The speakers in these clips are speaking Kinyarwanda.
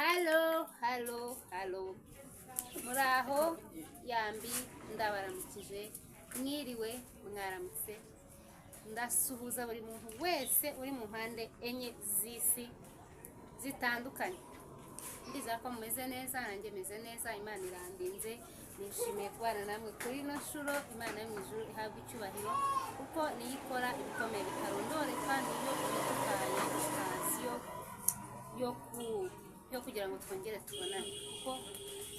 Hello, hello, hello. Muraho, yambi, ndabaramukije, mwiriwe, mwaramutse. Ndasuhuza buri muntu wese uri mu mpande enye z'isi zitandukanye. Ndizera ko mumeze neza, nanjye meze neza, Imana irandinze. Nishimiye kubana namwe kuri ino nshuro. Imana yo mu ijuru ihabwa icyubahiro, kuko niyo ikora ibikomeye bitarondoreka, niyo iduhaye occasion yo kugira ngo twongere tubonane, kuko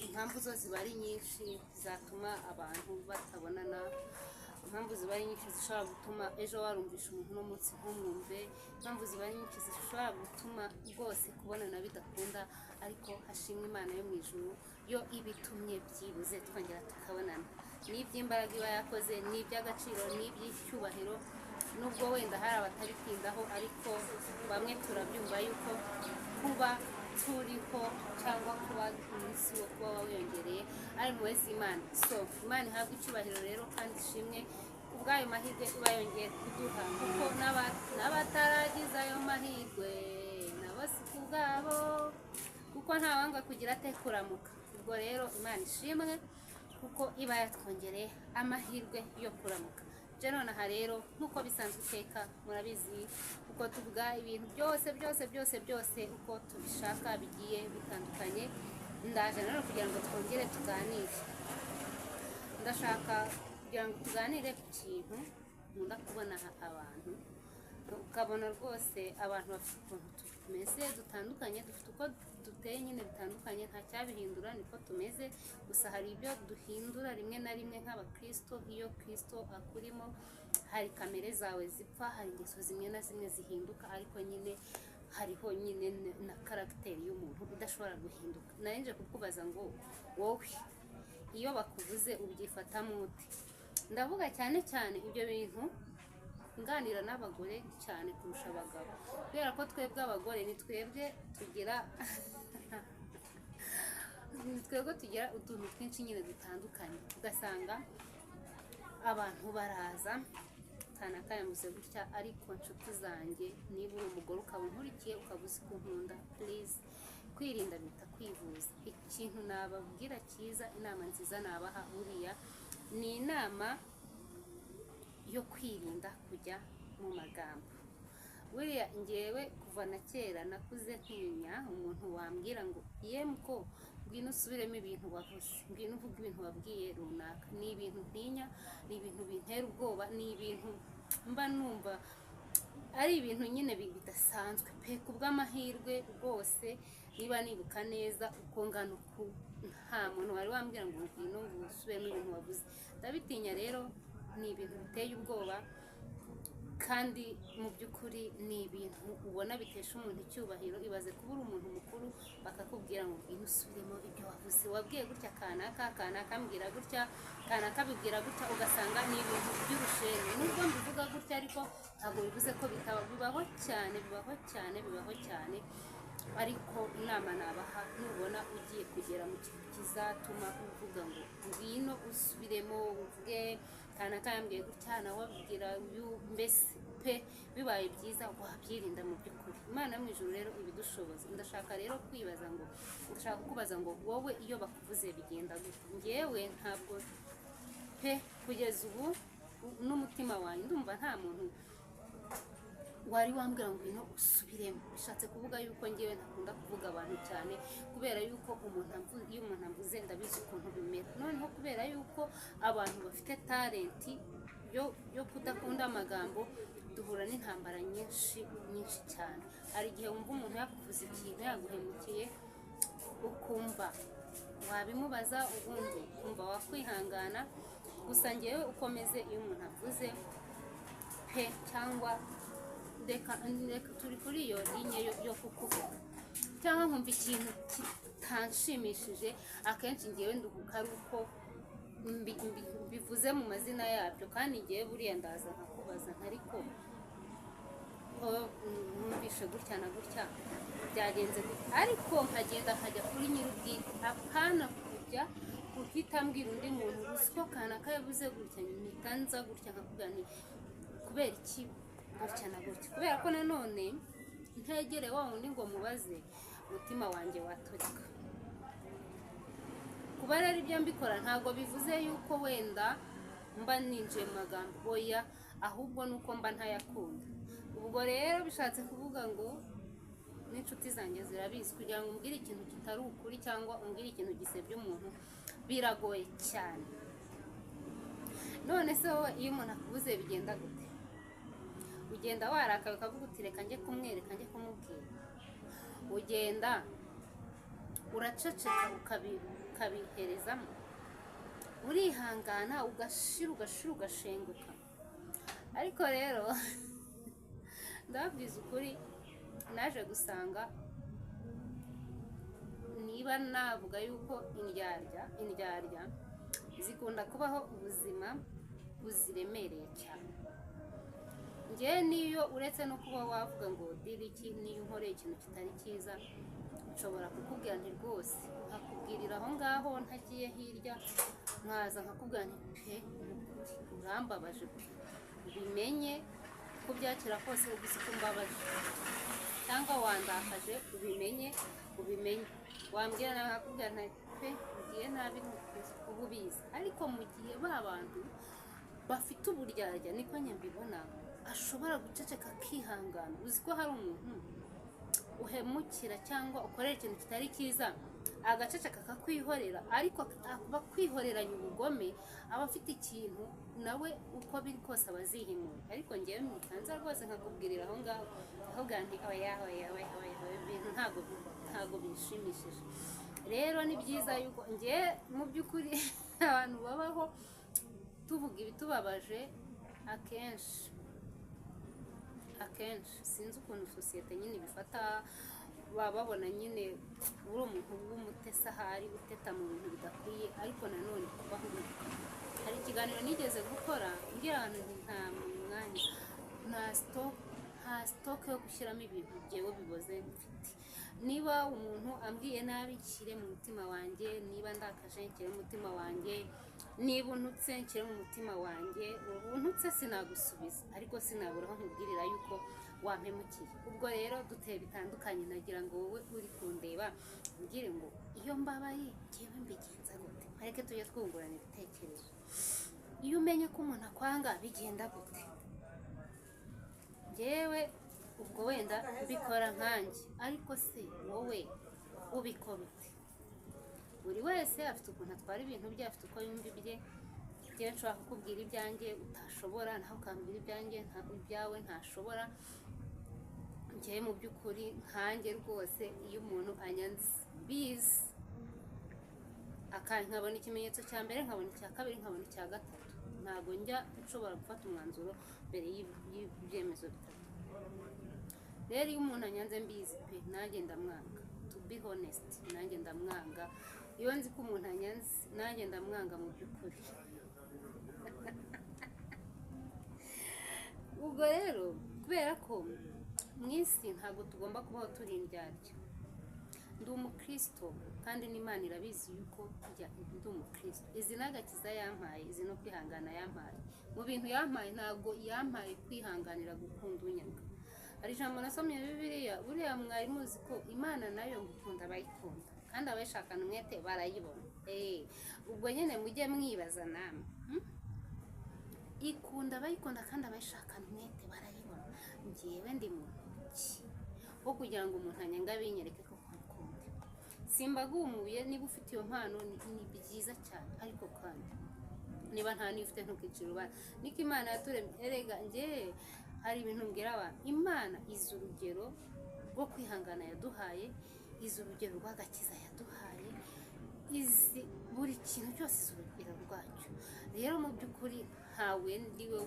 impamvu zo ziba ari nyinshi zatuma abantu batabonana. Impamvu ziba ari nyinshi zishobora gutuma ejo warumvisha umuntu, uno munsi ntumwumve. Impamvu ziba ari nyinshi zishobora gutuma rwose kubonana bidakunda, ariko hashimwe Imana yo mu ijuru yo ibitumye byibuze twongera tukabonana. Ni iby'imbaraga iba yakoze, ni iby'agaciro, ni iby'icyubahiro, nubwo wenda hari abatabitindaho, ariko bamwe turabyumva yuko kuba turiho cyangwa kuba umunsi wo kuba wiyongereye ari impuhwe z'Imana. So Imana ihabwa icyubahiro rero kandi ishimwe kubw'ayo mahirwe iba yongeye kuduha, kuko n'abataragize ayo mahirwe nabo si kubwabo, kuko ntawanga kugira ate? Kuramuka. Ubwo rero Imana ishimwe kuko iba yatwongereye amahirwe yo kuramuka. Je nonaha rero, nk'uko bisanzwe iteka, murabizi uko tuvuga ibintu byose byose byose byose uko tubishaka bigiye bitandukanye. Ndaje rero kugira ngo twongere tuganire. Ndashaka kugira ngo tuganire ku kintu nkunda kubona aha, abantu ukabona rwose abantu bafite ukuntu tumeze dutandukanye, dufite uko duteye nyine bitandukanye, nta cyabihindura, niko tumeze. Gusa hari ibyo duhindura rimwe na rimwe nk'abakristo. Iyo Kristo akurimo, hari kamere zawe zipfa, hari ingeso zimwe na zimwe zihinduka, ariko nyine hariho nyine na caractère y'umuntu idashobora guhinduka. Nari kukubaza ngo wowe iyo bakuvuze ubyifatamo ute? Ndavuga cyane cyane ibyo bintu nganira n'abagore cyane kurusha abagabo, kubera ko twebwe abagore ni twebwe tugira utuntu twinshi nyine dutandukanye, ugasanga abantu baraza, kanaka yamuze gutya. Ariko nshuti zanjye, niba uri umugore ukaba unkurikiye, ukaba uzi ko unkunda, please, kwirinda bita kwivuza. Ikintu nababwira cyiza, inama nziza nabaha buriya ni inama yo kwirinda kujya mu magambo. Buriya ngewe kuva na kera nakuze ntinya umuntu wambwira ngo yemu ko ngwino usubiremo ibintu wavuze, ngwino uvuge ibintu wabwiye runaka. Ni ibintu ntinya, ni ibintu bintera ubwoba, ni ibintu mba numva ari ibintu nyine bidasanzwe pe. Ku bw'amahirwe rwose, niba nibuka neza, uko ngana uku nta muntu wari wambwira ngo ngwino ngo usubiremo ibintu wavuze. Ndabitinya rero, ni ibintu biteye ubwoba, kandi mu by'ukuri ni ibintu ubona bitesha umuntu icyubahiro. Ibaze kuba uri umuntu mukuru bakakubwira ngo ngwino usubiremo ibyo wavuze, wabwiye gutya kanaka, kanaka ambwira gutya, kanaka abibwira gutya, ugasanga ni ibintu by'urushene. Nubwo mbivuga gutya, ariko ntabwo bivuze ko bitaba. Bibaho cyane, bibaho cyane, bibaho cyane. Ariko inama nabaha, nubona ugiye kugera mu kintu kizatuma uvuga ngo ngwino usubiremo uvuge kanaka yambwiye gutya, nawe abwira uyu, mbese pe bibaye byiza wabyirinda mu by'ukuri. Imana yo mu ijuru rero ibidushoboza. Ndashaka rero kwibaza ngo, ndashaka kukubaza ngo wowe iyo bakuvuze bigenda gute? Ngewe ntabwo pe, kugeza ubu n'umutima wanjye ndumva nta muntu wari wambwira ngo ngwino usubiremo. Bishatse kuvuga yuko ngewe ntakunda kuvuga abantu cyane, kubera yuko iyo umuntu amvuze ndabizi ukuntu bimera. Noneho kubera yuko abantu bafite talent yo kudakunda amagambo, duhura n'intambara nyinshi nyinshi cyane. Hari igihe wumva umuntu yakuvuze ikintu, yaguhemukiye, ukumva wabimubaza, ubundi ukumva wakwihangana. Gusa ngewe ukomeze, iyo umuntu avuze pe, cyangwa reka reka turi kuri iyo ligne yo kukuvuga, cyangwa nkumva ikintu kitanshimishije, akenshi ngewe nduhuka ari uko mbivuze mu mazina yabyo. Kandi ngewe buriya ndaza nkakubaza, ariko numvishe gutya na gutya, byagenze gutya, ariko nkagenda nkajya kuri nyir'ubwite, apana kujya guhita mbwira undi muntu uzi ko kanaka yavuze gutya. Mpita nza gutya nkakubwira nti kubera iki gutya na gutya? Kubera ko nanone ntegere wa wundi ngo mubaze. Umutima wanjye waturika. Kuba rero ibyo mbikora ntabwo bivuze yuko wenda mba ninjiye mu magambo, oya, ahubwo ni uko mba ntayakunda. Ubwo rero bishatse kuvuga ngo n'inshuti zanjye zirabizi, kugira ngo umbwire ikintu kitari ukuri cyangwa umbwire ikintu gisebya umuntu biragoye cyane. None se wowe iyo umuntu akubuze bigenda gute? Ugenda warakaye ukavuga uti reka njye kumwereka, njye kumubwira? Ugenda uraceceka ukabiherezamo, urihangana, ugashira ugashira ugashenguka. Ariko rero ndababwiza ukuri, naje gusanga niba navuga yuko indyarya zikunda kubaho ubuzima buziremereye cyane. Njyewe niyo uretse no kuba wavuga ngo dira iki, niyo unkoreye ikintu kitari cyiza nshobora kukubwira nti rwose, nkakubwirira aho ngaho ntagiye hirya, nkaza nkakubwira nti pe urambabaje pe, ubimenye uko byakira kose uzi ko mbabaje cyangwa wandakaje, ubimenye ubimenye. Wambwira nawe nkakubwira nti pe ugiye nabi, uba ubizi. Ariko mu gihe ba bantu bafite uburyarya, niko njye mbibona, ashobora guceceka akihangana. Uzi ko hari umuntu uhemukira cyangwa ukorera ikintu kitari cyiza agaceceka akakwihorera, ariko akuba kwihoreranya ubugome, aba afite ikintu nawe uko biri kose aba azihimura. Ariko ngewe mutanza rwose nkakubwirira aho ngaho, ahubwo nti oya oya oya oya, ibintu ntago bishimishije. Rero ni byiza yuko ngewe mu by'ukuri abantu babaho tuvuga ibitubabaje akenshi akenshi, sinzi ukuntu sosiyete nyine ibifata, baba babona nyine uri umuntu w'umutesi ahari uteta mu bintu bidakwiye. Ariko nanone kubaho ubivuga, hari ikiganiro nigeze gukora ngira ahantu nti nta mwanya, nta stock yo gushyiramo ibintu byewe biboze mfite. Niba umuntu ambwiye nabi nshyire mu mutima wanjye, niba ndakaje nshyire mu mutima wanjye, niba untutse nshyire mu mutima wanjye. Untutse sinagusubiza, ariko sinabura aho nkubwirira yuko wampemukiye. Ubwo rero duteye bitandukanye, nagira ngo wowe uri kundeba umbwire ngo iyo mbabaye njyewe mbigenza gute? Areke tujye twungurana ibitekerezo. Iyo umenye ko umuntu akwanga bigenda gute? Njyewe ubwo wenda mbikora nkanjye, ariko se wowe ubikora ute? Buri wese afite ukuntu atwara ibintu bye, afite uko yumva ibye. Njyewe nshobora kukubwira ibyanjye utashobora, nawe ukambwira ibyanjye ibyawe ntashobora. Njyewe mu by'ukuri nkanjye rwose iyo umuntu anyanze bizi, nkabona ikimenyetso cya mbere, nkabona icya kabiri, nkabona icya gatatu, ntabwo njya nshobora gufata umwanzuro mbere y'ibyemezo bitatu. Rero iyo umuntu anyanze mbizi pe, nanjye ndamwanga, to be honest, nanjye ndamwanga. Iyo nzi ko umuntu anyanze nanjye ndamwanga mu by'ukuri. Ubwo rero kubera ko mu isi ntabwo tugomba kubaho turi indyarya. Ndi umukristo kandi n'Imana irabizi yuko ndi umukristo. Izi n'agakiza yampaye, izi no kwihangana yampaye. Mu bintu yampaye ntabwo yampaye kwihanganira gukunda unyanga. Hari ijambo nasomye Bibiliya, buriya mwari muzi ko Imana nayo ngukunda abayikunda, kandi abayishakana umwete barayibona. Ubwo nyine mujye mwibaza namwe. Ikunda abayikunda kandi abayishakana umwete barayibona. Njyewe ndi muntu ki wo kugira ngo umuntu anyanga binyereke ko kumukunda? Simbagumuye, niba ufite iyo mpano ni byiza cyane, ariko kandi niba nta niyo ufite ntukicire urubanza. Niko Imana yaturemye. Erega njye hari ibintu mbwira abantu, Imana izi urugero rwo kwihangana yaduhaye, izi urugero rw'agakiza yaduhaye, izi buri kintu cyose, izi urugero rwacyo. Rero mu by'ukuri ntawe ndiwe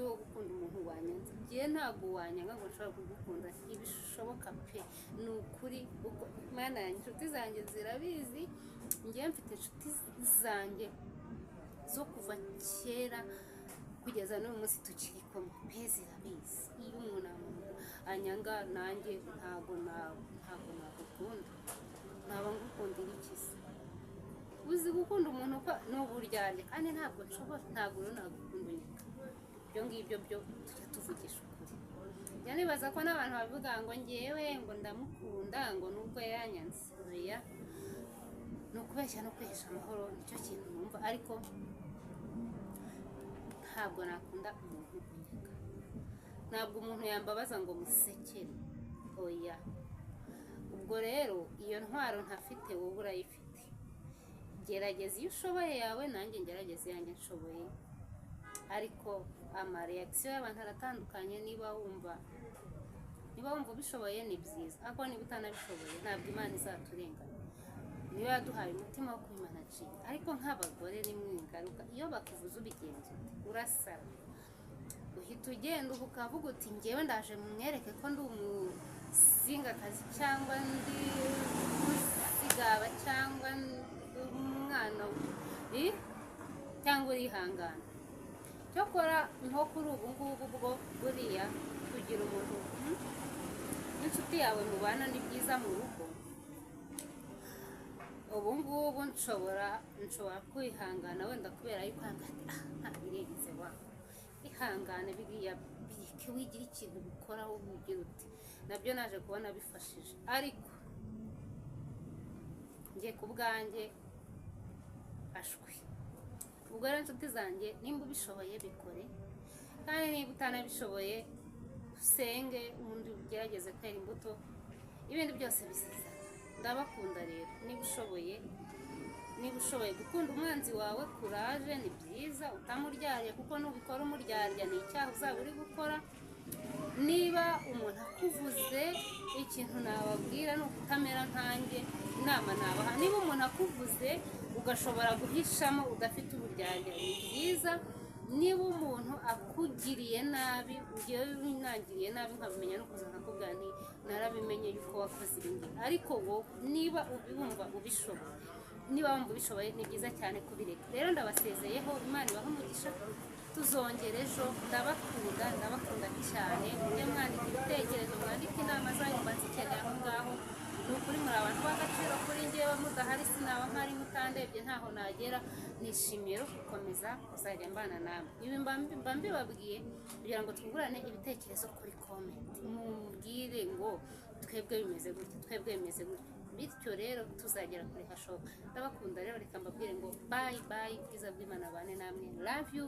wo gukunda umuntu wanyanze. Njye ntabwo wanyanga ngo nshobora kugukunda, ntibishoboka pe, ni ukuri. Imana yanjye, inshuti zanjye zirabizi. Njye mfite inshuti zanjye zo kuva kera kugeza n'uyu munsi tukiri kumwe pe, zirabizi. Iyo umuntu anyanga nanjye ntabwo nagukunda, naba ngukundira iki se? Uzi gukunda umuntu ko ni uburyarya, kandi ntabwo nshobora, ntabwo rero nagukunda unyanga. Ibyo ngibyo byo tujya tuvugisha ukuri. Njya nibaza ko n'abantu bavuga ngo ngewe ngo ndamukunda, ngo nubwo yanyanze. Oya, ni ukubeshya no kwihesha amahoro, nicyo kintu numva. Ariko ntabwo nakunda umuntu unyanga, ntabwo umuntu yambabaza ngo musekere, oya. Ubwo rero iyo ntwaro ntafite, wowe urayifite. Gerageza iyo ushoboye yawe, nanjye ngerageze iyanjye nshoboye. Ariko amareaction y'abantu aratandukanye. Niba wumva ubishoboye ni byiza, ariko niba utanabishoboye, ntabwo Imana izaturenganya, niyo yaduhaye umutima wo kwimanaginga. Ariko nk'abagore nimwe ingaruka, iyo bakuvuze ubigenza ute? Urasara, uhita ugenda ubu ukavuga uti: "Ngewe ndaje mwereke ko ndi umusingakazi, cyangwa ndi umusigaba, cyangwa ndi umwana," cyangwa urihangana. Cyokora nko kuri ubu ngubu bwo buriya kugira umuntu n'inshuti yawe mubana ni byiza mu rugo. Ubu ngubu nshobora kwihangana wenda kubera yuko ati: "Ah, nta birenze wa, ihangane, biriya bireke, wigira ikintu bikoraho." Ugira uti nabyo naje kubona bifashije. Ariko njye ku bwanjye ashwi. Ubwo rero inshuti zanjye, nimba ubishoboye bikore, kandi niba utanabishoboye usenge, ubundi ugerageze kwera imbuto, ibindi byose bizizana. Ndabakunda rero. Niba ushoboye gukunda umwanzi wawe, kuraje, ni byiza, utamuryariye, kuko nubikora umuryarya ni icyaha uzaba uri gukora. Niba umuntu akuvuze, ikintu nababwira ni ukutamera nkanjye. Inama nabaha, niba umuntu akuvuze ugashobora guhishamo udafite uburyarya, ni byiza. Niba umuntu akugiriye nabi, ngewe winangiriye nabi nkabimenya no kuza nkakubwira nti: "Narabimenye yuko wakoze ibi ngibi." Ariko wowe niba wumva ubishoboye, ni byiza cyane kubireka. Rero ndabasezeyeho, Imana ibahe umugisha, tuzongera ejo. Ndabakunda, ndabakunda cyane. Mujye mwandika ibitekerezo, mwandike inama zanyu, mba nzikeneye aho ngaho. Ni ukuri muri abantu b'agaciro kuri njyewe, mudahari sinaba mpari, mutandebye ntaho nagera. Nishimiye rero gukomeza kuzajya mbana namwe. Ibi mba mbibabwiye kugira ngo twungurane ibitekerezo kuri comment, mubwire ngo twebwe bimeze gutya, twebwe bimeze gutya, bityo rero tuzagera kure hashoboka. Ndabakunda rero, reka mbabwire ngo bye bye, ubwiza bw'Imana bane namwe. Love you.